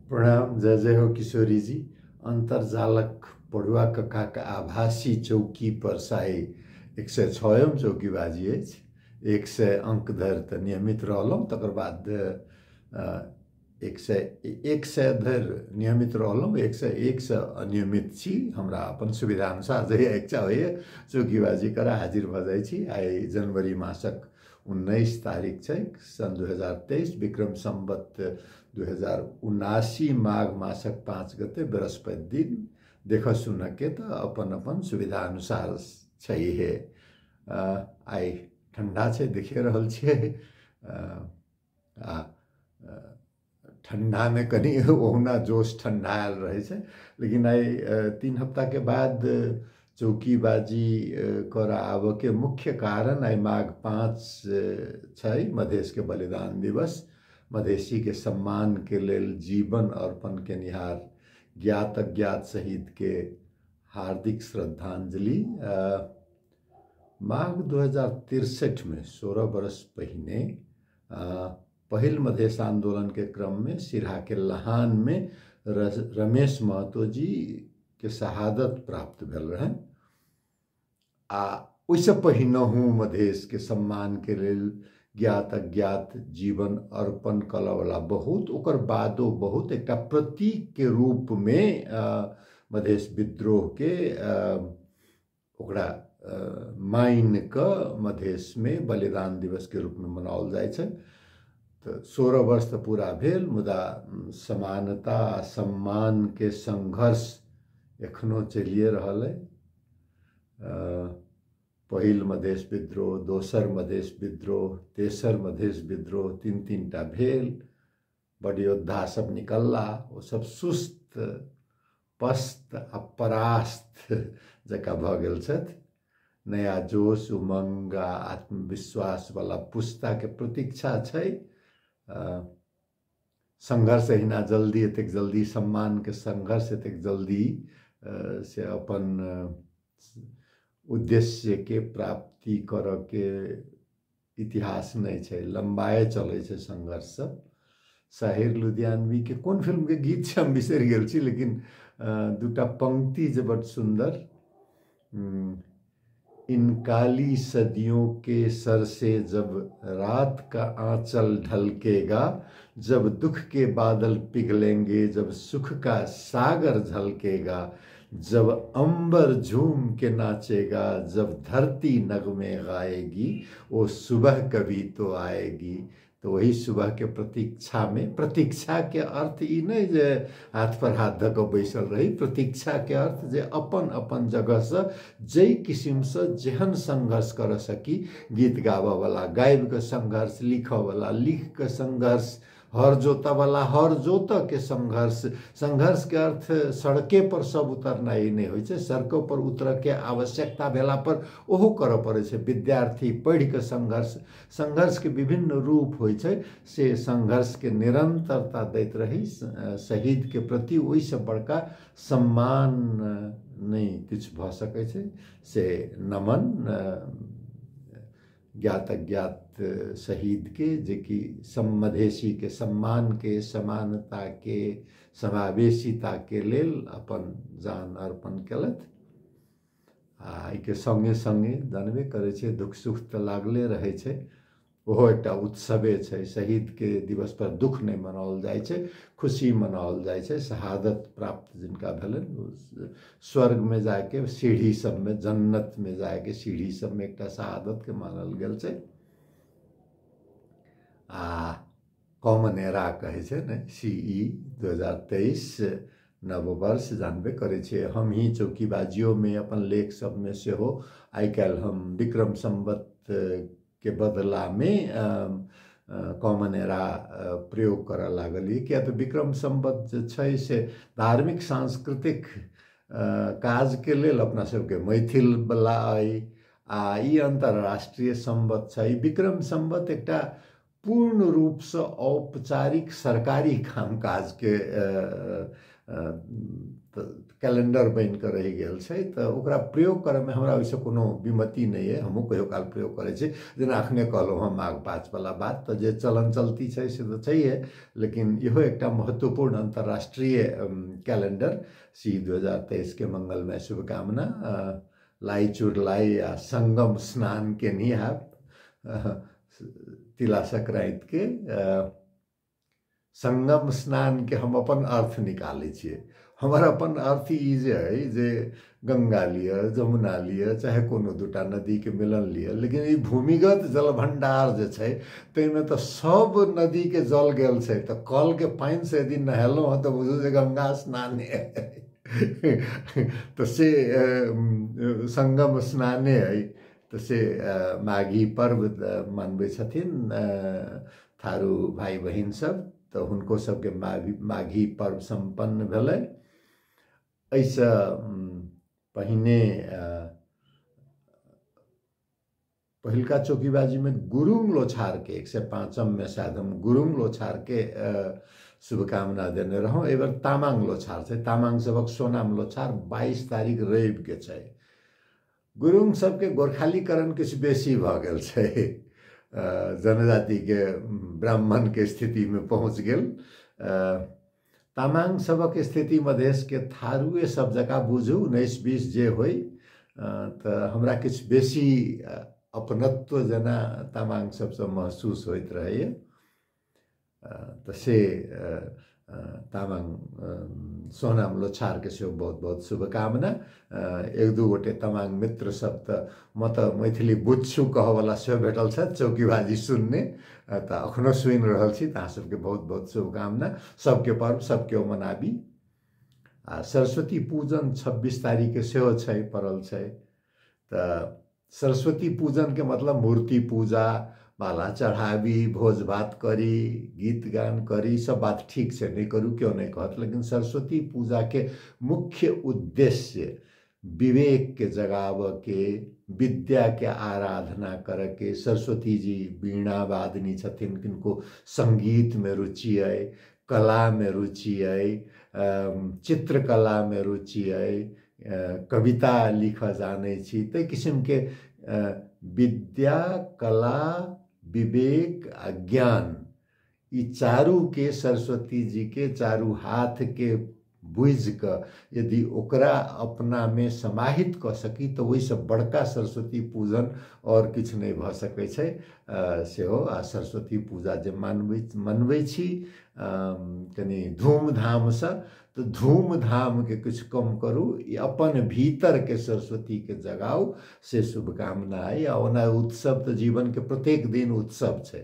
प्रणाम, जय जय हो किशोरी जी। अंतर्जालक पढ़ुआ कक्काके आभासी चौकी पर साइ 106 चौकीबाजी अछि। 100 अंक धरि तऽ नियमित रहलहुँ, तकर बाद 101 धरि नियमित रहलहुँ, 101 से अनियमित छी। हमरा अपन सुविधा अनुसार जहिया इच्छा होइए चौकीबाजी करा हाजिर भऽ जाइ छी। आइ जनवरी मासक 19 तारीख छै, सन् 2023, विक्रम संवत 2079, माघ मासक 5 गते, बृहस्पति दिन। देख सुनके तऽ अपन अपन सुविधा अनुसार छै हे। आइ ठंडा छै, देखिए रहल छियै। आ ठंडामे कनि ओहुना जोश ठंडायल रहै छै, लेकिन आइ 3 हफ्ताके बाद चौकीबाजी करऽ आबऽके मुख्य कारण आइ माघ 5 छै, मधेशके बलिदान दिवस। मधेशीके सम्मानके लेल जीवन अर्पण केनिहार ज्ञात अज्ञात शहीदके हार्दिक श्रद्धांजलि। माघ 2063 में 16 वर्ष पहिने पहिल मधेश आंदोलन के क्रम में सिरहा के लहान में रमेश महतो जी के शहादत प्राप्त भेल रहनि। आ ओहिसँ पहिनहु मधेश के सम्मान के लेल ज्ञात अज्ञात जीवन अर्पण करऽवला बहुत, ओकर बादो बहुत एकटा प्रतीक के रूप में मधेश विद्रोह के ओकरा मानि कऽ मधेश में बलिदान दिवस के रूप में मनाओल जाइ छै। तऽ 16 वर्ष तऽ पूरा भेल, मुदा समानता आ सम्मान के संघर्ष एखनो चलिए रहल अइ। पहिल मधेश विद्रोह, दोसर मधेश विद्रोह, तेसर मधेश विद्रोह, 3-3 टा भेल। बड योद्धा सब निकलला, ओ सब सुस्त पस्त आ परास्त जकाँ भऽ गेल छथि। नया जोश, उमंग आ आत्मविश्वास वाला पुस्ता के प्रतीक्षा छै। संघर्ष एहिना जल्दी, एतेक जल्दी सम्मान के संघर्ष एतेक जल्दी से अपन उद्देश्य के प्राप्ति करऽ के इतिहास नहि छै, लम्बाए चलै छै संघर्ष सब। साहिर लुधियानवी के कोन फिल्म के गीत छै हम बिसरि गेल छी, लेकिन दूटा पंक्ति जे बड सुंदर, इन काली सदियों के सर से जब रात का आंचल ढलकेगा, जब दुख के बादल पिघलेंगे, जब सुख का सागर झलकेगा, जब अंबर झूम के नाचेगा, जब धरती नगमे गाएगी, वो सुबह कभी तो आएगी। तो वही सुबह के प्रतीक्षा में, प्रतीक्षा के अर्थ ई नहीं जे हाथ पर हाथ धऽ कऽ बैसल रही, प्रतीक्षा के अर्थ जे अपन अपन जगह से जै किसिम से जेहन संघर्ष कर सकी, गीत गाबऽ वाला गाबि कऽ संघर्ष, लिखऽ वाला लिख कऽ संघर्ष, हर जोतऽ वाला हर जोतऽ के संघर्ष। संघर्ष के अर्थ सड़के पर सब उतरनाइ नहि होइ छै, सड़को पर उतरऽ के आवश्यकता भेला पर ओहो करऽ पड़ै छै। विद्यार्थी पढ़ि कऽ संघर्ष, संघर्ष के विभिन्न रूप होइ छै, से संघर्ष के निरंतरता दैत रही। शहीद के प्रति ओहिसँ बड़का सम्मान नहि किछु भऽ सकै छै, से नमन ज्ञात अज्ञात शहीद के, जे कि मधेशी के सम्मान के, समानता के, समावेशिता के लेल अपन जान अर्पण केलथि। आ एहिके संगे संगे जानबे करै छै, दुख सुख तऽ लागले रहै छै, ओहो एकटा उत्सवे छै। शहीद के दिवस पर दुख नहि मनाओल जाइ छै, खुशी मनाओल जाइ छै। शहादत प्राप्त जिनका भेलनि, स्वर्ग में जाके सीढ़ी सबमे, जन्नत में जाके सीढ़ी सबमे एकटा शहादत के मानल गेल छै। आ कॉमन एरा कहै छै ने, CE 2023 नववर्ष जानबे करै छियै। हमही चौकीबाजियोमे अपन लेख सबमे सेहो आइ काल्हि हम विक्रम संवत के बदलामे कॉमन एरा प्रयोग करऽ लागलियै, किया तऽ विक्रम संवत जे छै से धार्मिक सांस्कृतिक काजके लेल अपना सबके मैथिल वला अइ, आ ई अंतर्राष्ट्रीय संवत छै। विक्रम संवत एकटा पूर्ण रूपसँ औपचारिक सरकारी कामकाजके कैलेंडर बनि कऽ रहि गेल छै, तऽ ओकरा प्रयोग करयमे हमरा ओहिसँ कोनो विमति नहि अइ। हमहूँ कहियो काल प्रयोग करै छी, जेना अखने कहलहुँ हँ माघ 5 वला बात, तऽ जे चलन चलती छै से तऽ छैहे, लेकिन इहो एकटा महत्वपूर्ण अन्तर्राष्ट्रीय कैलेंडर। सी 2023 के मंगलमय शुभकामना। लाई चुरलाई आ संगम स्नान केनी हैब तिला संक्रांति के। संगम स्नान के हम अपन अर्थ निकालै छियै। हमर अपन अर्थ ई जे अइ जे गंगा लिअ, जमुना लिअ, चाहे कोनो दूटा नदीके मिलन लिअ, लेकिन ई भूमिगत जल भंडार जे छै ताहिमे तऽ सब नदीके जल गेल छै, तऽ कलके पानिसँ यदि नहेलहुँ हँ तऽ बुझू जे गंगा स्नाने, तऽ से संगम स्नाने अइ। तऽ से माघी पर्व मनबै छथिन थारू भाइ बहिन सब, तऽ हुनको सबके माघी पर्व सम्पन्न भेलै। एहिसँ पहिने पहिलका चौकीबाजीमे गुरुङ लोछारके 105मे शायद हम गुरुङ लोछारके शुभकामना देने रहौं। एहि बेर तामाङ लोछार छै, तामाङ सबक सोनाम लोछार 22 तारीख रविके छै। गुरुङ सबके गोरखालीकरण किछु बेसी भऽ गेल छै, जनजातिके ब्राह्मणके स्थितिमे पहुँच गेल। तामाङ सबक स्थिति मधेशके थारुए सब जकाँ बुझू, 19-20 जे होइ, तऽ हमरा किछु बेसी अपनत्व जेना तामाङ सबसँ महसूस होइत रहैए। तऽ से तामाङ सोनाम लोछारके सेहो बहुत बहुत शुभकामना। एक दू गोटे तामाङ मित्र सब तऽ म तऽ मैथिली बुझछु कहऽवला सेहो भेटल छथि चौकीबाजी सुनने, तऽ अखनो सुनि रहल छी, तऽ अहाँ सबके बहुत बहुत शुभकामना। सबके पर्व सबके मनाबी। आ सरस्वती पूजन 26 तारीखके सेहो छै, पड़ल छै। तऽ सरस्वती पूजनके मतलब मूर्ति पूजा, माला चढ़ाबी, भोज भात करी, गीत गान करी, सब बात ठीक छै, नहि करू क्यों नहि कहत, लेकिन सरस्वती पूजाके मुख्य उद्देश्य विवेक के जगाबऽ के, विद्या के आराधना करऽ के। सरस्वती जी वीणा वादिनी छथिन, किनको संगीत में रुचि अइ, कला में रुचि अइ, चित्रकला में रुचि अइ, कविता लिखऽ जानै छी, ताहि किसिमके विद्या, कला, विवेक आ ज्ञान, ई चारू के सरस्वती जी के चारू हाथ के बुझि कऽ यदि ओकरा अपनामे समाहित कऽ सकी तऽ ओहिसँ बड़का सरस्वती पूजन आओर किछु नहि भऽ सकै छै सेहो। आ सरस्वती पूजा जे मनबै छी कनि धूमधामसँ, तऽ धूमधामके किछु कम करू, अपन भीतरके सरस्वतीके जगाउ, से शुभकामना अइ। आ ओना उत्सव तऽ जीवनके प्रत्येक दिन उत्सव छै,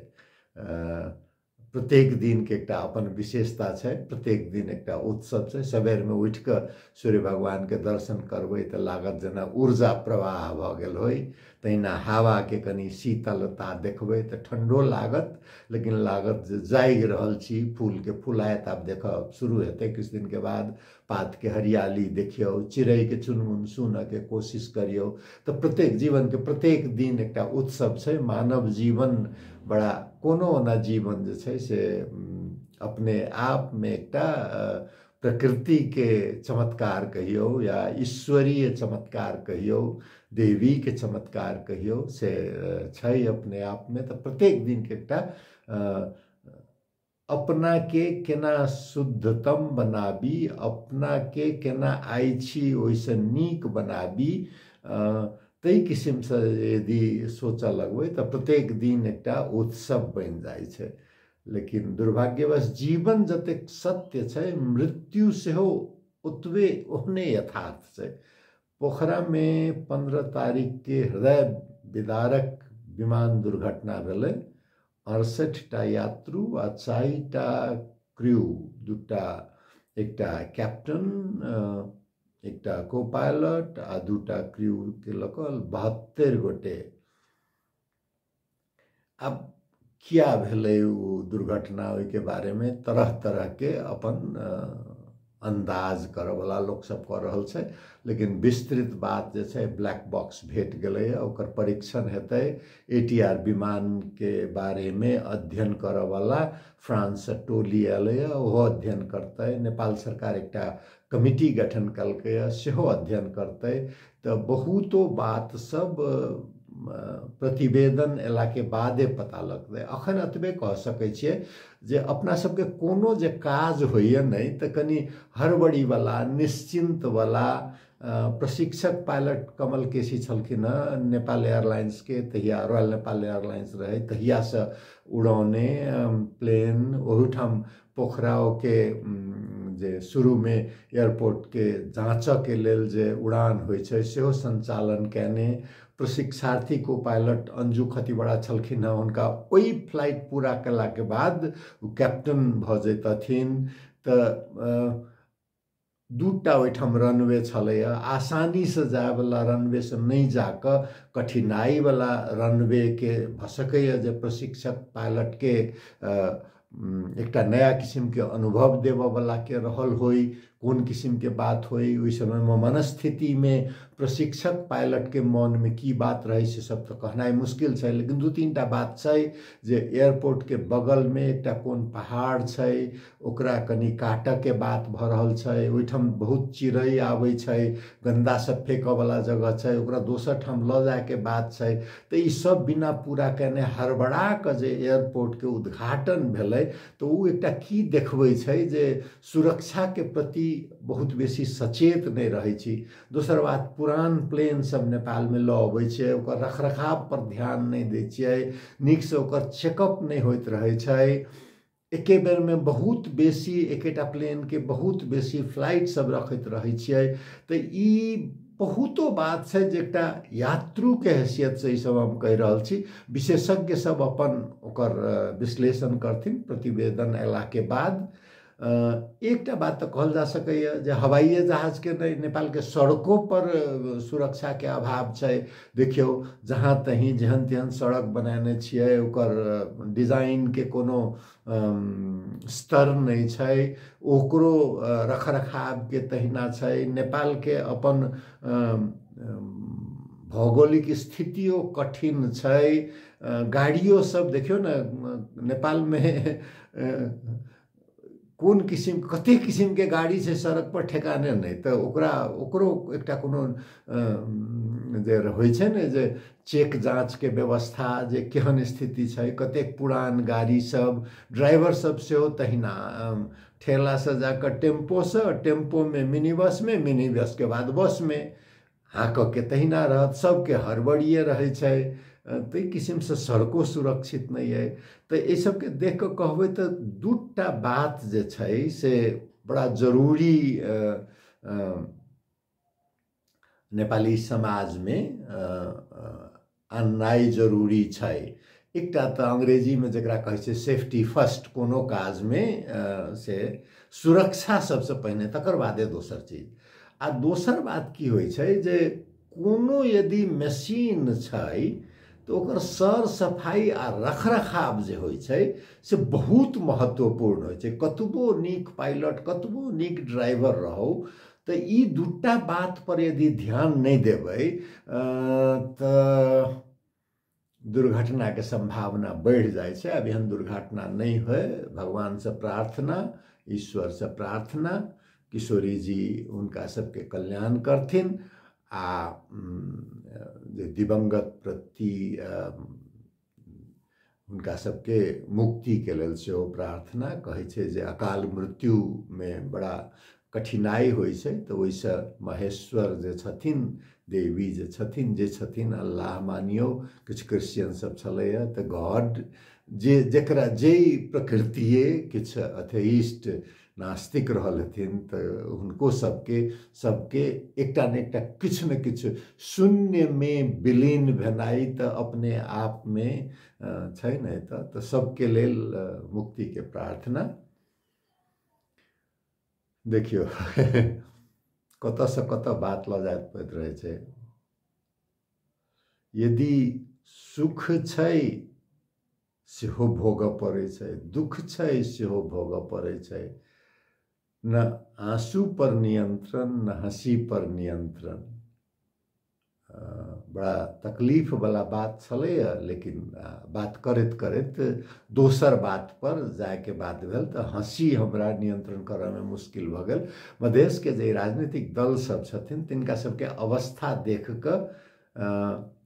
प्रत्येक दिनके एकटा अपन विशेषता छै, प्रत्येक दिन एकटा उत्सव छै। सवेरमे उठि कऽ सूर्य भगवानके दर्शन करबै तऽ लागत जेना ऊर्जा प्रवाह भऽ गेल होइ, तहिना हवाके कनि शीतलता देखबै तऽ ठण्डो लागत, लेकिन लागत जे जागि रहल छी। फूलके फुलायत आब देखब शुरू हेतै किछु दिनके बाद, पातके हरियाली देखियौ, चिड़ैके चुनमुन सुनऽके कोशिश करियौ। तऽ प्रत्येक जीवनके प्रत्येक दिन एकटा उत्सव छै। मानव जीवन बड़ा कोनो ओना जीवन जे छै से अपने आपमे एकटा प्रकृतिके चमत्कार कहियौ या ईश्वरीय चमत्कार कहियौ, देवीके चमत्कार कहियौ, से छै अपने आपमे। तऽ प्रत्येक दिनके एकटा अपना के केना शुद्धतम बनाबी, अपना के केना आइ छी ओहिसँ नीक बनाबी, ताहि किसिमसँ यदि सोचऽ लगबै तऽ प्रत्येक दिन एकटा उत्सव बनि जाइ छै। लेकिन दुर्भाग्यवश जीवन जतेक सत्य छै, मृत्यु सेहो ओतबे ओहने यथार्थ छै। पोखरामे 15 तारीखके हृदय विदारक विमान दुर्घटना भेलै। 68टा यात्रु आ 4टा क्रू, 2टा, एकटा कैप्टन, एकटा को पायलट आ 2टा क्रू के लऽ कऽ 72 गोटे। आब किया भेलै ओ दुर्घटना, ओहिके बारेमे तरह तरहके अपन अन्दाज करऽवला लोक सब कऽ रहल छै, लेकिन विस्तृत बात जे छै ब्लैक बॉक्स भेट गेलैए, ओकर परीक्षण हेतै। ATR विमानके बारेमे अध्ययन करऽवला फ्रांससँ टोली एलैए, ओहो अध्ययन करतै। नेपाल सरकार एकटा कमिटी गठन कलकैए, सेहो अध्ययन करतै। तऽ बहुतो बात सब प्रतिवेदन एलाके बादे पता लगतै। अखन एतबे कह सकै छियै जे अपना सबके कोनो जे काज होइए नहि तऽ कनि हड़बड़ीवला, निश्चिन्तवला। प्रशिक्षक पायलट कमल केसी छलखिन हँ नेपाल एयरलाइंसके, तहिया रॉयल नेपाल एयरलाइंस रहै, तहियासँ उड़ौने प्लेन। ओहूठाम पोखराओके जे शुरूमे एयरपोर्टके जाँचके लेल जे उड़ान होइ छै सेहो सञ्चालन कयने। प्रशिक्षार्थी को पायलट अंजू खतिवड़ा छलखिन हँ, हुनका ओहि फ्लाइट पूरा कयलाके बाद ओ कैप्टन भऽ जैतथिन। तऽ दूटा ओहिठाम रनवे छलैए, आसानीसँ जायवला रनवेसँ नहि जाकऽ कठिनाइवला रनवेके भऽ सकैए जे प्रशिक्षक पायलटके एकटा नया किसिमके अनुभव देबऽवलाके रहल होइ, कोन किसिमके बात होइ ओहि समयमे मनस्थितिमे प्रशिक्षक पायलटके मनमे की बात रहै से सब तऽ कहनाइ मुश्किल छै। लेकिन 2-3 टा बात छै जे एयरपोर्टके बगलमे एकटा कोन पहाड़ छै, ओकरा कनि काटऽके बात भऽ रहल छै, ओहिठाम बहुत चिड़ै आबै छै, गन्दा सब फेकऽवला जगह छै, ओकरा दोसर ठाम लऽ जायके बात छै। तऽ ई सब बिना पूरा केने हड़बड़ा कऽ जे एयरपोर्टके उद्घाटन भेलै तऽ ओ एकटा की देखबै छै जे सुरक्षाके प्रति बहुत बेसी सचेत नहि रहै छी। दोसर बात, पुरान प्लेन सब नेपालमे लऽ अबै छै, ओकर रखरखाव पर ध्यान नहि दै छियै, नीकसँ ओकर चेकअप नहि होइत रहै छै। एके बेरमे बहुत बेसी एकेटा प्लेनके बहुत बेसी फ्लाइट सब रखैत रहै छियै। तऽ ई बहुतो बात छै जे एकटा यात्रूके हैसियतसँ ई सब हम कहि रहल छी। विशेषज्ञ सब अपन ओकर विश्लेषण करथिन प्रतिवेदन अयलाके बाद। एकटा बात तऽ कहल जा सकैए जे हवाइए जहाजके नहि, नेपालके सड़को पर सुरक्षाके अभाव छै। देखियौ, जहाँ तहीं जेहन तेहन सड़क बनेने छियै, ओकर डिजाइनके कोनो स्तर नहि छै, ओकरो रखरखावके तहिना छै। नेपालके अपन भौगोलिक स्थितियो कठिन छै। गाड़ियो सब देखियौ ने, नेपालमे कोन किसिम कते किसिमके गाड़ी छै सड़क पर ठेकाने नहि। तऽ ओकरा ओकरो एकटा कोनो जे होइ छै ने जे चेक जाँचके व्यवस्था, जे केहन स्थिति छै, कतेक पुरान गाड़ी सब, ड्राइवर सब सेहो तहिना ठेलासँ जाकऽ टेम्पोसँ, टेम्पोमे मिनी बसमे, मिनी बसके बाद बसमे हाँकऽके तहिना रहत, सबके हड़बड़िए रहै छै। ताहि किसिमसँ सड़को सुरक्षित नहि अइ। तऽ एहि सबके देख कऽ कहबै तऽ 2टा बात जे छै से बड़ा जरूरी नेपाली समाजमे आननाइ जरूरी छै। एकटा तऽ अंग्रेजीमे जकरा कहै छै सेफ्टी फर्स्ट, कोनो काजमे से सुरक्षा सबसँ पहिने, तकर बादे दोसर चीज। आ दोसर बात की होइ छै जे कोनो यदि मशीन छै तऽ ओकर सर सफाइ आ रखरखाव जे होइ छै से बहुत महत्वपूर्ण होइ छै। कतबो नीक पायलट, कतबो नीक ड्राइवर रहौ, तऽ ई 2टा बात पर यदि ध्यान नहि देबै तऽ दुर्घटनाके सम्भावना बढ़ि जाइ छै। आब एहन दुर्घटना नहि होइ, भगवानसँ प्रार्थना, ईश्वरसँ प्रार्थना, किशोरीजी हुनका सबके कल्याण करथिन आ जे दिवंगत प्रति हुनका सबके मुक्तिके लेल सेहो प्रार्थना। कहै छै जे अकाल मृत्युमे बड़ा कठिनाइ होइ छै, तऽ ओहिसँ महेश्वर जे छथिन, देवी जे छथिन, जे छथिन, अल्लाह मानियौ, किछु क्रिश्चियन सब छलैए, तऽ गॉड जे जकरा जे प्रकृतिए किछु अथेइस्ट नास्तिक रहल हेथिन, तऽ हुनको सबके सबके एकटा ने एकटा किछु ने किछु शून्यमे विलीन भेनाइ तऽ अपने आपमे छै ने। तऽ सबके लेल मुक्तिके प्रार्थना। देखियौ कतऽसँ कतऽ बात लऽ जाइत पड़ैत रहै छै। यदि सुख छै सेहो भोगऽ पड़ै छै, दुःख छै सेहो भोगऽ पड़ै छै। न आंसू पर नियंत्रण न हंसी पर नियंत्रण। बड़ा तकलीफ वाला बात छलैए, लेकिन बात करैत करैत दोसर बात पर जायके बात भेल तऽ हँसी हमरा नियंत्रण करऽमे मुश्किल भऽ गेल। मधेशके जे राजनीतिक दल सब छथिन तिनका सबके अवस्था देख कऽ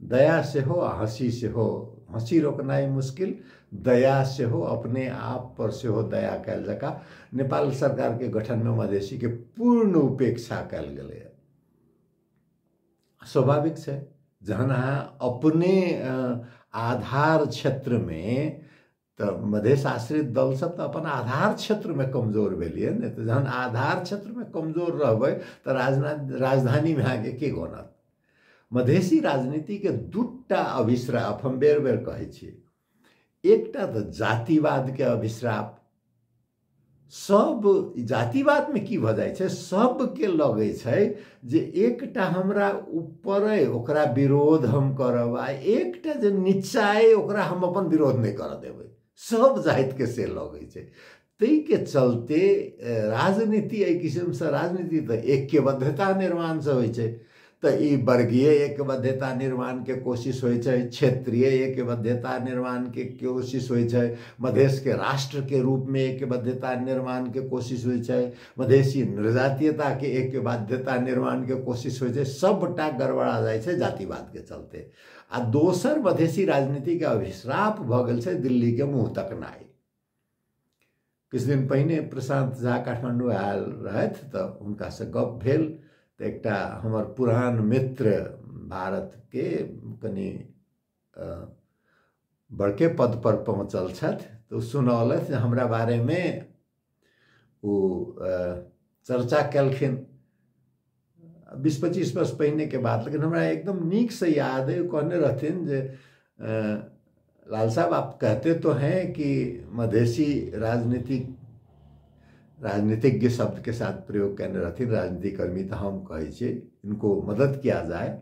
दया सेहो आ हँसी सेहो, हँसी रोकनाइ मुश्किल, दया सेहो, अपने आप पर सेहो दया कयल जकाँ नेपाल सरकारके गठनमे मधेसीके पूर्ण उपेक्षा कयल गेलैए। स्वाभाविक छै, जहन अहाँ अपने आधार क्षेत्रमे, तऽ मधेश आश्रित दल सब तऽ अपन आधार क्षेत्रमे कमजोर भेलियै ने, तऽ जहन आधार क्षेत्रमे कमजोर रहबै तऽ राजधानीमे अहाँके के गनत? मधेसी राजनीतिके दूटा अभिश्राप हम बेर बेर कहै छी। एकटा तऽ जातिवादके अभिश्राप। सब जातिवादमे की भऽ जाइ छै, सबके लगै छै जे एकटा हमरा ऊपर अइ ओकरा विरोध हम करब आ एकटा जे नीचा अइ ओकरा हम अपन विरोध नहि करऽ देबै। सब जातिके से लगै छै। ताहिके चलते राजनीति एहि किसिमसँ, राजनीति तऽ ऐक्यबद्धता निर्माणसँ होइ छै, तऽ ई वर्गीय एकबद्धता निर्माणके कोशिश होइ छै, क्षेत्रीय एकबद्धता निर्माणके कोशिश होइ छै, मधेशके राष्ट्रके रूपमे एकबद्धता निर्माणके कोशिश होइ छै, मधेसी नृजातीयताके एकबद्धता निर्माणके कोशिश होइ छै। सबटा गड़बड़ा जाइ छै जातिवादके चलते। आ दोसर मधेसी राजनीतिके अभिश्राप भऽ गेल छै दिल्लीके मुँह तकनाइ। किछु दिन पहिने प्रशान्त झा काठमाण्डू आयल रहथि तऽ हुनकासँ गप भेल, तऽ एकटा हमर पुरान मित्र भारतके कनि बड़के पद पर पहुँचल छथि, तऽ ओ सुनौलथि जे हमरा बारेमे ओ चर्चा केलखिन 20-25 वर्ष पहिनेके बात, लेकिन हमरा एकदम नीकसँ याद अइ। कहने रहथिन जे लाल साहब आप कहते तो हैं कि मधेसी राजनीतिज्ञ शब्द के साथ प्रयोग करने रहथिन, राजनीतिकर्मी तो हम कहै छियै, इनको मदद किया जाए,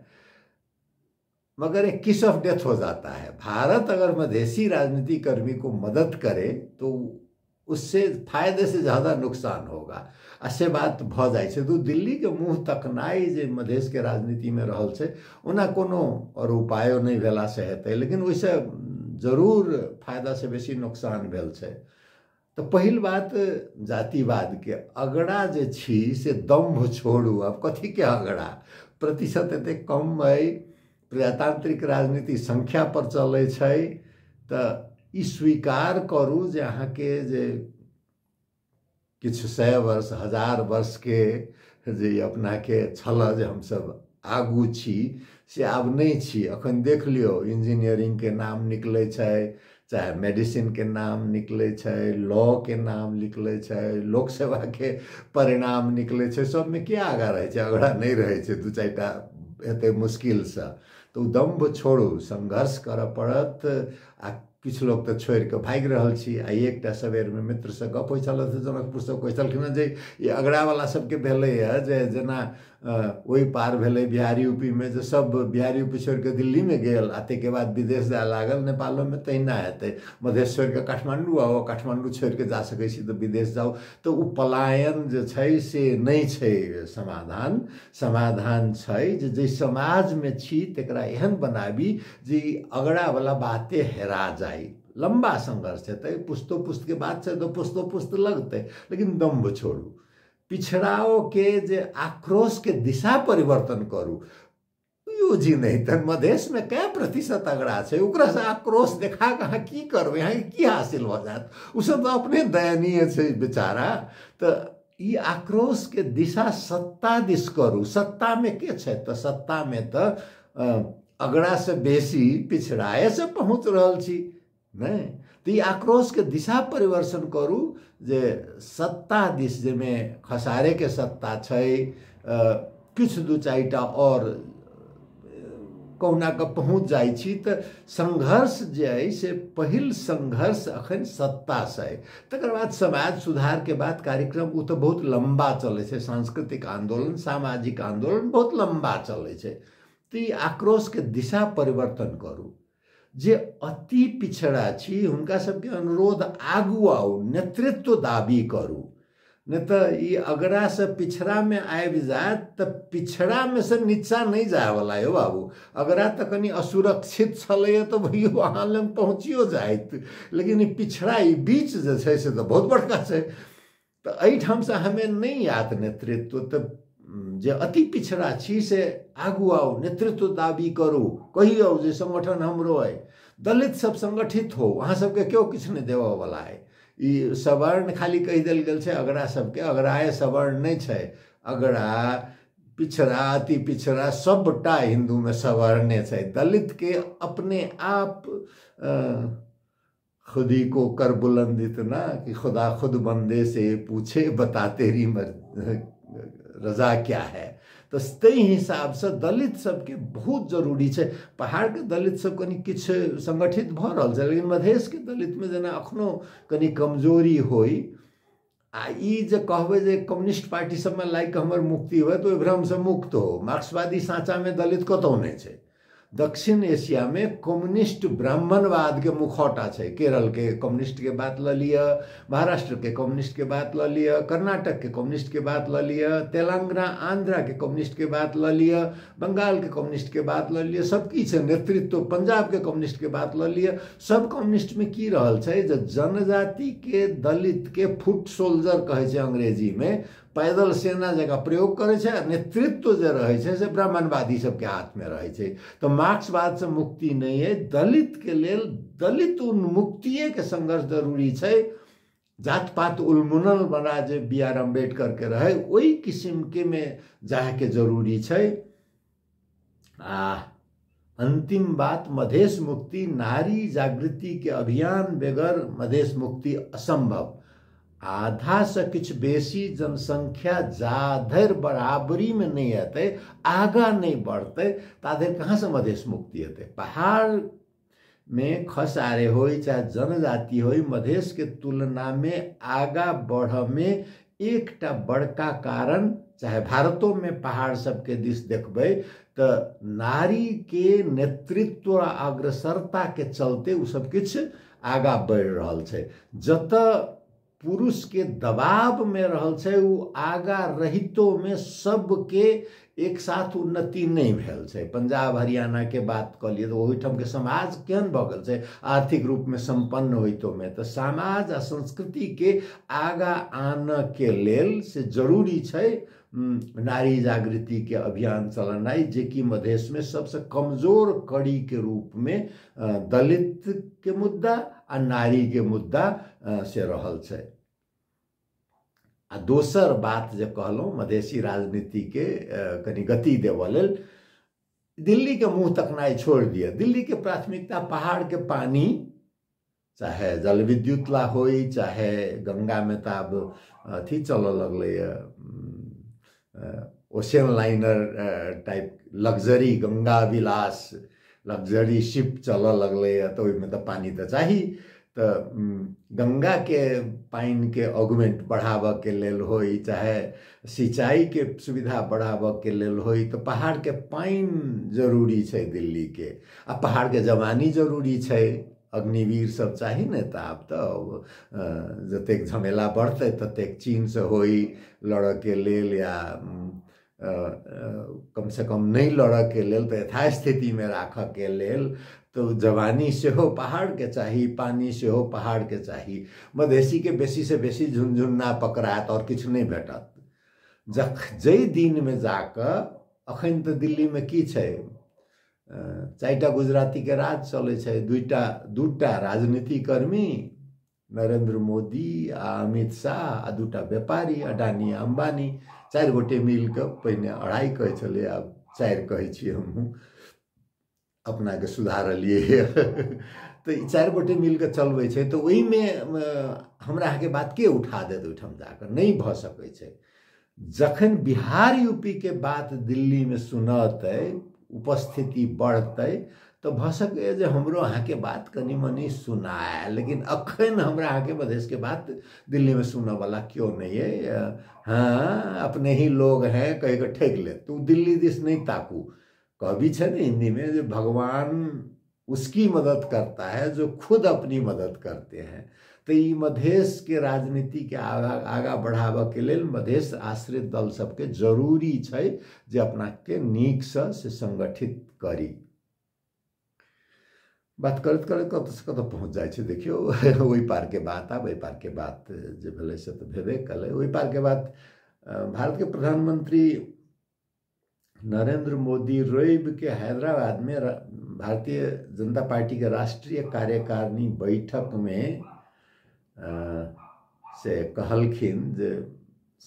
मगर एक किस ऑफ डेथ हो जाता है। भारत अगर मधेसी राजनीतिकर्मी को मदद करे तो उससे फायदे से ज़्यादा नुकसान होगा। आ से बात भऽ जाइ छै। तो दिल्लीके मुँह तकनाइ जे मधेशके राजनीतिमे रहल छै, ओना कोनो आओर उपायो नहि भेलासँ हेतै, लेकिन ओहिसँ जरूर फायदासँ बेसी नुकसान भेल छै। तऽ पहिल बात जातिवादके अगड़ा जे छी से दम्भ छोड़ू। आब कथीके अगड़ा? प्रतिशत एतेक कम अइ, प्रजातांत्रिक राजनीति संख्या पर चलै छै, तऽ ई स्वीकार करू जे अहाँके जे किछु 100 वर्ष 1000 वर्षके जे अपनाके छल जे हमसब आगू छी, से आब नहि छी। अखन देख लियौ, इंजीनियरिंगके नाम निकलै छै, चाहे मेडिसिनके नाम निकलै छै, लॉके नाम निकलै छै, लोक सेवाके परिणाम निकलै छै, सबमे के आगाँ रहै छै? अगड़ा नहि रहै छै, 2-4 टा हेतै मुश्किलसँ। तऽ ओ दम्भ छोड़ू, संघर्ष करऽ पड़त। आ किछु लोक तऽ छोड़ि कऽ भागि रहल छी। आ एकटा सवेरमे मित्रसँ गप होइ छल जनकपुरसँ, कहै छलखिन हँ जे ई अगड़ावला सबके भेलैए जे जेना ओहि पार भेलै बिहार यूपीमे, जे सब बिहार यूपी छोड़ि कऽ दिल्लीमे गेल आ ताहिके बाद विदेश जाय लागल, नेपालोमे तहिना हेतै। मधेश छोड़ि कऽ काठमाण्डू आउ, काठमाण्डू छोड़ि कऽ जा सकै छी तऽ विदेश जाउ। तऽ ओ पलायन जे छै से नहि छै समाधान। समाधान छै जे जाहि समाजमे छी तकरा एहन बनाबी जे ई अगड़ावला बाते हेरा जाइ। लम्बा संघर्ष हेतै, पुस्तो पुस्तके बात छै तऽ पुस्तो पुस्त लगतै, लेकिन दम्भ छोड़ू। पिछड़ाओ के जे आक्रोश के दिशा परिवर्तन करू। यूजी नहि तऽ मधेशमे कै प्रतिशत अगड़ा छै, ओकरासँ आक्रोश देखा कऽ अहाँ की करबै? अहाँके की हासिल भऽ जायत? ओसब तऽ अपने दयनीय छै बेचारा। तऽ ई आक्रोश के दिशा सत्ता दिस करू। सत्तामे के छै? तऽ सत्तामे तऽ अगड़ासँ बेसी पिछड़ाएसँ पहुँच रहल छी, नहि? तऽ ई आक्रोशके दिशा परिवर्तन करू जे सत्ता दिस, जाहिमे खसारेके सत्ता छै, किछु 2-4 टा आओर कहुना कऽ पहुँच जाइ छी। तऽ संघर्ष जे अइ से पहिल संघर्ष अखन सत्तासँ अइ। तकर बाद समाज सुधारके बाद कार्यक्रम ओ तऽ बहुत लम्बा चलै छै, सांस्कृतिक आन्दोलन, सामाजिक आन्दोलन बहुत लम्बा चलै छै। तऽ ई आक्रोशके दिशा परिवर्तन करू। जे अति पिछड़ा छी हुनका सबके अनुरोध, आगू आउ, नेतृत्व दाबी करू। नहि तऽ ई अगड़ासँ पिछड़ामे आबि जायत तऽ पिछड़ामे से नीचा नहि जायवला यौ बाबू। अगड़ा तऽ कनि असुरक्षित छलैए तऽ भैयो अहाँ लग पहुँचियो जाइत, लेकिन ई पिछड़ा ई बीच जे छै से तऽ बहुत बड़का छै। तऽ एहिठामसँ हमे नहि आयत नेतृत्व, तऽ जे अति पिछड़ा छी से आगू आउ, नेतृत्व दाबी करू, कहियौ जे संगठन हमरो अइ। दलित सब संगठित हो, अहाँ सबके केओ किछु नहि देबऽवला अइ। ई सवर्ण खाली कहि देल गेल छै अगड़ा सबके, अगड़ाए सवर्ण नहि छै, अगड़ा पिछड़ा अति पिछड़ा सबटा हिन्दूमे सवर्णे छै। दलित के अपने आप खुद ही को कर बुलंद इतना कि खुदा खुद बंदे से पूछे बता तेरी रजा क्या है। तऽ ताहि हिसाबसँ दलित सबके बहुत जरूरी छै। पहाड़के दलित सब कनि किछु संगठित भऽ रहल छै, लेकिन मधेशके दलितमे जेना अखनो कनि कमजोरी होइ। आ ई जे कहबै जे कम्युनिस्ट पार्टी सबमे लागि कऽ हमर मुक्ति हुए तऽ ओहि भ्रमसँ मुक्त हो। मार्क्सवादी साँचामे दलित कतहु नहि छै। दक्षिण एशियामे कम्युनिस्ट ब्राह्मणवादके मुखौटा छै। केरलके कम्युनिस्टके बात लऽ लिअ, महाराष्ट्रके कम्युनिस्टके बात लऽ लिअ, कर्नाटकके कम्युनिस्टके बात लऽ लिअ, तेलंगाना आंध्राके कम्युनिस्टके बात लऽ लिअ, बंगालके कम्युनिस्टके बात लऽ लिअ, सब की छै नेतृत्व, पंजाबके कम्युनिस्टके बात लऽ लिअ। सब कम्युनिस्टमे की रहल छै जे जनजातिके दलितके फुट सोल्जर कहै छै अंग्रेजीमे, पैदल सेना जकाँ प्रयोग करै छै, आ नेतृत्व जे रहै छै से ब्राह्मणवादी सबके हाथमे रहै छै। तऽ मार्क्सवादसँ मुक्ति नहि अइ। दलितके लेल दलित उन्मुक्तिएके संघर्ष जरूरी छै। जात पात उन्मूलन बना जे बी आर अम्बेडकरके रहै ओहि किसिमके मे जायके जरूरी छै। आ अंतिम बात, मधेश मुक्ति नारी जागृतिके अभियान बगैर मधेश मुक्ति असंभव। आधासँ किछु बेसी जनसंख्या जा धरि बराबरीमे नहि एतै, आगाँ नहि बढ़तै, ता धरि कहाँसँ मधेश मुक्ति हेतै। पहाड़मे खसारे होइ चाहे जनजाति होइ, मधेशके तुलनामे आगाँ बढ़ऽमे एकटा बड़का कारण, चाहे भारतोमे पहाड़ सबके दिस देखबै तऽ नारीके नेतृत्व आ अग्रसरताके चलते ओ सब किछु आगाँ बढ़ि रहल छै। जतऽ पुरुषके दबावमे रहल छै ओ आगाँ रहितोमे सबके एक साथ उन्नति नहि भेल छै। पंजाब हरियाणाके बात कऽ लिअ तऽ ओहिठामके समाज केहन भऽ गेल छै आर्थिक रूपमे सम्पन्न होइतोमे। तऽ समाज आ संस्कृतिके आगाँ आनऽके लेल से जरूरी छै नारी जागृतिके अभियान चलेनाइ, जेकि मधेशमे सबसँ कमजोर कड़ीके रूपमे दलितके मुद्दा आ नारीके मुद्दा से रहल छै। आ दोसर बात जे कहलहुँ, मधेशी राजनीतिके कनि गति देबऽ लेल दिल्लीके मुँह तकनाइ छोड़ि दिअ। दिल्लीके प्राथमिकता पहाड़के पानी, चाहे जल विद्युत ला होइ, चाहे गंगामे तऽ आब अथी चलऽ लगलैए ocean liner type luxury Ganga Vilas luxury ship चलऽ लगलैए, तऽ ओहिमे तऽ पानि तऽ चाही। तऽ गंगाके पानिके ऑगमेंट बढ़ाबऽके लेल होइ, चाहे सिंचाईके सुविधा बढ़ाबऽके लेल होइ, तऽ पहाड़के पानि जरूरी छै दिल्लीके। आ पहाड़के जवानी जरूरी छै, अग्निवीर सब चाही ने। तऽ आब तऽ जतेक झमेला बढ़तै ततेक चीनसँ होइ लड़ऽके लेल, या कमसँ कम नहि लड़ऽके लेल तऽ यथास्थितिमे राखऽके लेल तऽ जवानी सेहो पहाड़के चाही, पानि सेहो पहाड़के चाही। मधेशीके बेसीसँ बेसी झुनझुन्ना पकड़ायत आओर किछु नहि भेटत। जहि दिनमे जाकऽ, अखन तऽ दिल्लीमे की छै, 4टा गुजरातीके राज चलै छै, दूटा राजनीतिकर्मी नरेंद्र मोदी आ अमित शाह, आ 2टा व्यापारी अडानी आ अम्बानी, 4 गोटे मिल कऽ, पहिने 2.5 कहै छलै, आब 4 कहै छियै हमहूँ, अपनाके सुधारलियै। तऽ ई 4 गोटे मिल कऽ चलबै छै। तऽ ओहिमे हमरा अहाँके बात के उठा देत ओहिठाम जाकऽ? नहि भऽ सकै छै। जखन बिहार यूपीके बात दिल्लीमे सुनतै, उपस्थिति बढ़तै, तऽ भऽ सकैए जे हमरो अहाँके बात कनि मनि सुनाए, लेकिन अखन हमरा अहाँके मधेशके बात दिल्लीमे सुनऽवला केओ नहि अइ। हाँ, अपने ही लोग हैं कहि कऽ ठकि लेत। तू दिल्ली दिस नहि ताकू। कहबी छै ने हिंदी में जे भगवान उसकी मदद करता है जो खुद अपनी मदद करते हैं। तऽ ई मधेशके राजनीतिके आगाँ बढ़ाबऽके लेल मधेश आश्रित दल सबके जरूरी छै जे अपनाके नीकसँ से संगठित करी। बात करैत करैत कतऽसँ कतऽ पहुँच जाइ छै देखियौ। ओहि पारके बात आब एहि पारके बात जे भेलै से तऽ भेबे कलै। ओहि पारके बात भारतके प्रधानमंत्री नरेंद्र मोदी रवि के हैदराबाद में भारतीय जनता पार्टी के राष्ट्रीय कार्यकारिणी बैठक में से कहलखिन जे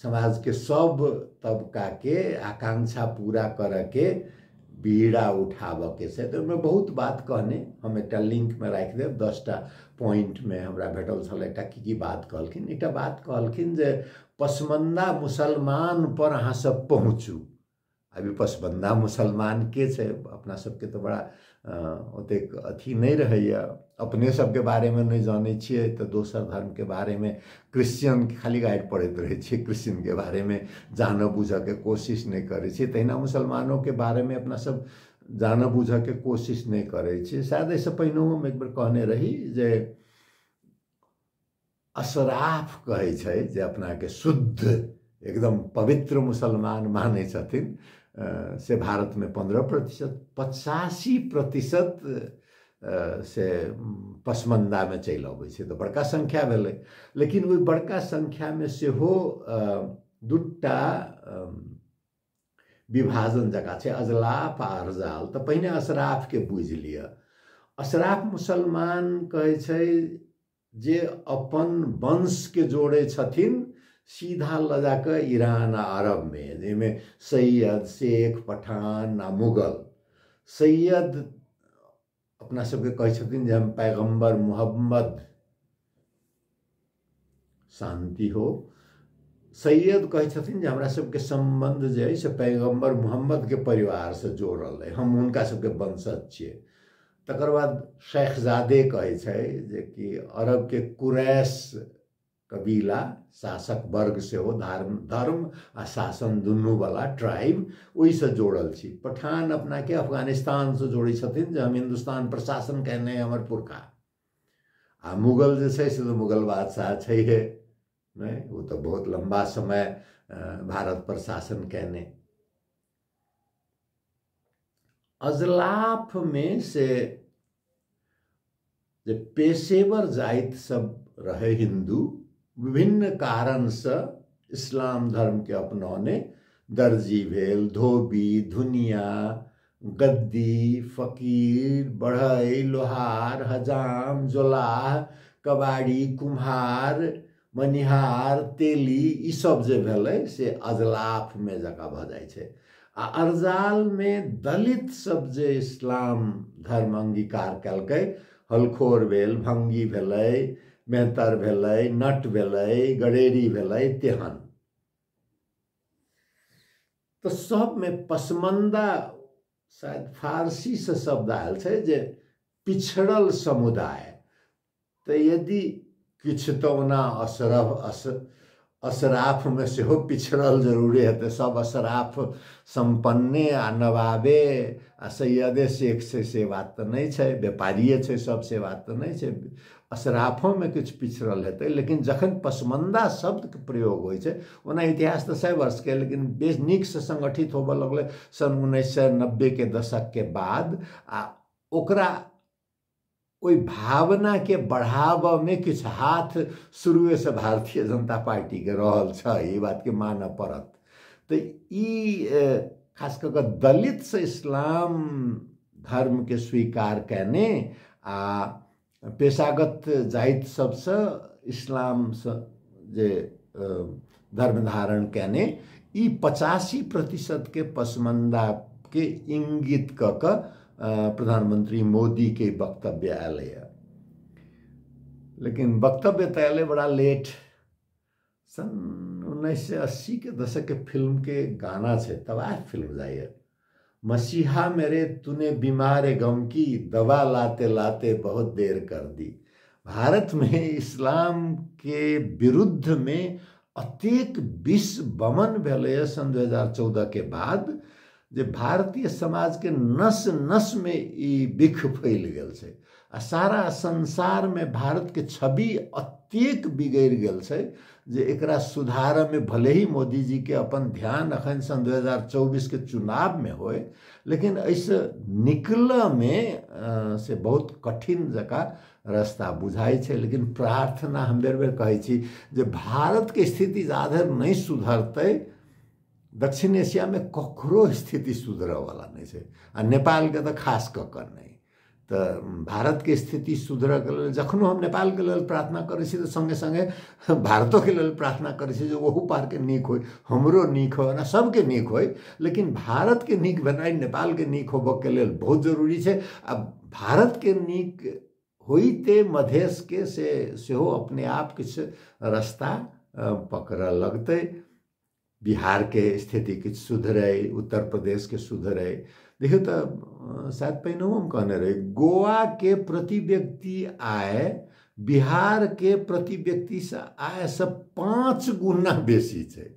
समाज के सब तबका के आकांक्षा पूरा करऽ के बीड़ा उठाबऽ के से। तऽ ओहिमे बहुत बात कहने, हम एकटा लिंकमे राखि देब, 10टा पॉइंटमे हमरा भेटल छल एकटा की की बात कहलखिन। एकटा बात कहलखिन जे पसमंदा मुसलमान पर अहाँ सब पहुँचू। अभी पसमंदा मुसलमान के छै, अपना सबके तऽ बड़ा ओतेक अथी नहि रहैए, अपने सबके बारेमे नहि जानै छियै तऽ दोसर धर्मके बारेमे क्रिश्चियन खाली गाइड पढ़ैत रहै छियै, क्रिश्चियनके बारेमे जानऽ बूझऽके कोशिश नहि करै छियै। तहिना मुसलमानोके बारेमे अपना सब जानऽ बूझऽके कोशिश नहि करै छियै। शायद एहिसँ पहिनहुँ हम एक बेर कहने रही जे अशराफ कहै छै जे अपनाके शुद्ध एकदम पवित्र मुसलमान मानै छथिन से भारतमे 15%, 85% से पसमंदामे चलि अबै छै, तऽ बड़का संख्या भेलै। लेकिन ओहि बड़का संख्यामे सेहो दूटा विभाजन जकाँ छै, अजलाफ आ अरजाल। तऽ पहिने अशराफके बुझि लिअ। अशराफ मुसलमान कहै छै जे अपन वंशके जोड़ै छथिन सीधा लऽ जाकऽ ईरान आ अरबमे, जाहिमे सैयद, शेख, पठान आ मुगल। सैयद अपना सबके कहै छथिन जे हम पैगम्बर मोहम्मद, शान्ति हो। सैयद कहै छथिन जे हमरा सबके सम्बन्ध जे अइ से पैगम्बर मोहम्मदके परिवारसँ जोड़ल अइ, हम हुनका सबके वंशज छियै। तकर बाद शेखजादे कहै छै जे कि अरबके कुरैश कबीला शासक वर्ग सेहो धर्म आ शासन दुनूवला ट्राइब ओहिसँ जोड़ल छी। पठान अपनाके अफगानिस्तानसँ जोड़ै छथिन जे हम हिन्दुस्तान पर शासन कयने हमर पुरखा। आ मुगल जे छै से तऽ मुगल बादशाह छैहे नहि, ओ तऽ बहुत लम्बा समय भारत पर शासन कयने। अजलाफमे से जे पेशेवर जाति सब रहे हिन्दू, विभिन्न कारणसँ इस्लाम धर्मके अपनौने, दर्जी भेल, धोबी, धुनिया, गद्दी, फकीर, बढ़ई, लोहार, हजाम, जोलाह, कबाड़ी, कुम्हार, मनिहार, तेली, ई सब जे भेलै से अजलाफमे जकाँ भऽ जाइ छै। आ अरजालमे दलित सब जे इस्लाम धर्म अंगीकार केलकै, हलखोर भेल, भंगी भेलै, मेहतर भेलै, नट भेलै, गड़ेरी भेलै, तेहन। तऽ सबमे पसमंदा शायद फारसीसँ शब्द आयल छै जे पिछड़ल समुदाय। तऽ यदि किछु तऽ ओना अशराफमे सेहो पिछड़ल जरूरे हेतै, सब अशराफ सम्पन्ने आ नवाबे आ सैयदे शेख छै से बात तऽ नहि छै, व्यापारिए छै सब से बात तऽ नहि छै, अशराफोमे किछु पिछड़ल हेतै। लेकिन जखन पसमंदा शब्दके प्रयोग होइ छै, ओना इतिहास तऽ 100 वर्षके, लेकिन बेस नीकसँ संगठित होबऽ लगलै सन् 1990 के दशकके बाद, आ ओकरा ओहि भावनाके बढ़ाबऽमे किछु हाथ शुरुएसँ भारतीय जनता पार्टीके रहल छै, ई बातके मानऽ पड़त। तऽ ई खास कऽ कऽ दलितसँ इस्लाम धर्मके स्वीकार कयने आ पेशागत जाति सबसँ इस्लामसँ जे धर्म धारण कयने, ई 85% के पसमंदाके इंगित कऽ कऽ प्रधानमंत्री मोदी के वक्तव्य आयल। लेकिन वक्तव्य तऽ अयलै बड़ा लेट, सन् 1980 के दशक के फिल्म के गाना छै, तबाह फिल्म जाइए, मसीहा मेरे तूने बीमार गम की दवा लाते लाते बहुत देर कर दी। भारत में इस्लाम के विरुद्ध में अतेक विष बमन भेलैए सन् 2014 के बाद जे भारतीय समाज के नस नस में ई बिख फैल गेल छै। आ सारा संसारमे भारतके छवि अतेक बिगड़ि गेल छै जे एकरा सुधारऽमे भले ही मोदीजीके अपन ध्यान अखन सन 2024 के चुनावमे होय, लेकिन एहिसँ निकलऽमे से बहुत कठिन जकाँ रास्ता बुझाइ छै। लेकिन प्रार्थना हम बेर बेर कहै छी जे भारतके स्थिति जाधरि नहि सुधरतै दक्षिण एशियामे ककरो स्थिति सुधरऽवला नहि छै, आ नेपालके तऽ खास कऽ कऽ नहि। तऽ भारतके स्थिति सुधरऽके लेल जखनो हम नेपालके लेल प्रार्थना करै छी तऽ सङ्गे सङ्गे भारतोके लेल प्रार्थना करै छी जे ओहू पारके नीक होइ, हमरो नीक होइ, ओना सबके नीक होइ, लेकिन भारतके नीक भेनाइ नेपालके नीक होबऽके लेल बहुत जरूरी छै। आ भारतके नीक होइते मधेशके से सेहो अपने आप किछु रास्ता पकड़ऽ लगतै। बिहारके स्थिति किछु सुधरै, उत्तर प्रदेशके सुधरै। देखियौ तऽ शायद पहिनहुँ हम कहने रही, गोवाके प्रति व्यक्ति आय बिहारके प्रति व्यक्तिसँ आयसँ 5 गुना बेसी छै।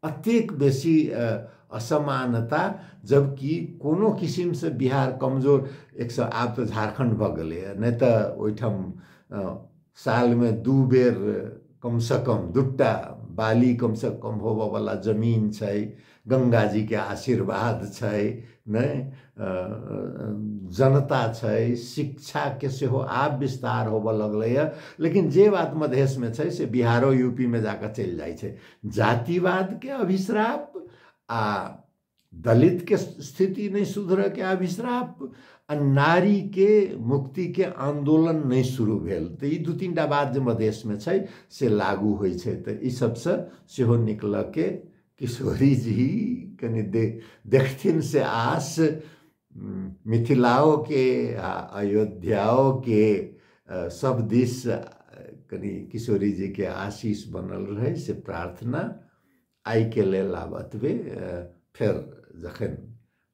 अतेक बेसी असमानता, जबकि कोनो किसिमसँ बिहार कमजोर एक सौ आब तऽ झारखण्ड भऽ गेलैए, नहि तऽ ओहिठाम सालमे 2 बेर कमसँ कम 2टा बाली कमसँ कम होबऽवला जमीन छै, गंगाजीके आशीर्वाद छै, नहि जनता छै, शिक्षाके सेहो आब विस्तार होबऽ लगलैए। लेकिन जे बात मधेशमे छै से बिहारो यूपीमे जाकऽ चलि जाइ छै। जातिवादके अभिश्राप आ दलितके स्थिति नहि सुधरऽके अभिश्राप आ नारीके मुक्तिके आन्दोलन नहि शुरू भेल, तऽ ई 2-3 टा बात जे मधेशमे छै से लागू होइ छै। तऽ ई सबसँ सेहो निकलऽके किशोरी जी कनि देखथिन से आस मिथिलाओके आ अयोध्याओके सब दिस कनि किशोरी जीके आशीष बनल रहै से प्रार्थना। आइके लेल आब एतबे। फेर जखन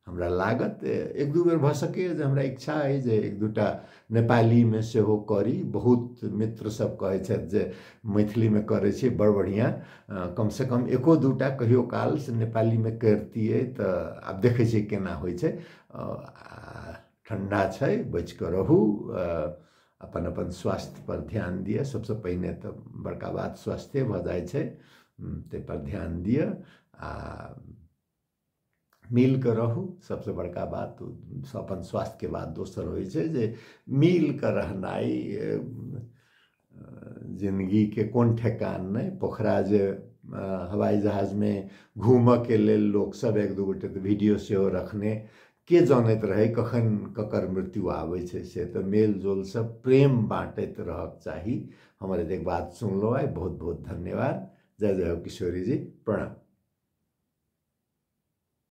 हमरा लागत 1-2 बेर भऽ सकैए जे हमरा इच्छा अइ जे 1-2 टा नेपालीमे सेहो करी। बहुत मित्र सब कहै छथि जे मैथिलीमे करै छी, बड़ बढ़िआँ, कमसँ कम 1-2 टा कहियो काल से नेपालीमे करितियै। तऽ आब देखै छियै केना होइ छै। ठण्डा छै, बचि कऽ रहू, अपन अपन स्वास्थ्यपर ध्यान दिअ। सबसँ पहिने तऽ बड़का बात स्वास्थ्ये भऽ जाइ छै, ताहिपर ध्यान दिअ आ मिल कऽ रहू। सबसँ बड़का बात अपन स्वास्थ्यके बाद दोसर होइ छै जे मिल कऽ रहनाइ। जिन्दगीके कोन ठेकान नहि। पोखरा जे हवाई जहाजमे घूमऽके लेल लोकसब 1-2 गोटे तऽ वीडियो सेहो रखने, के जनैत रहै कखन ककर मृत्यु आबै छै से। तऽ मेलजोलसँ प्रेम बाँटैत रहक चाही। हमर एतेक बात सुनलहुँ आइ, बहुत बहुत धन्यवाद। जय जय हो किशोरी जी, प्रणाम।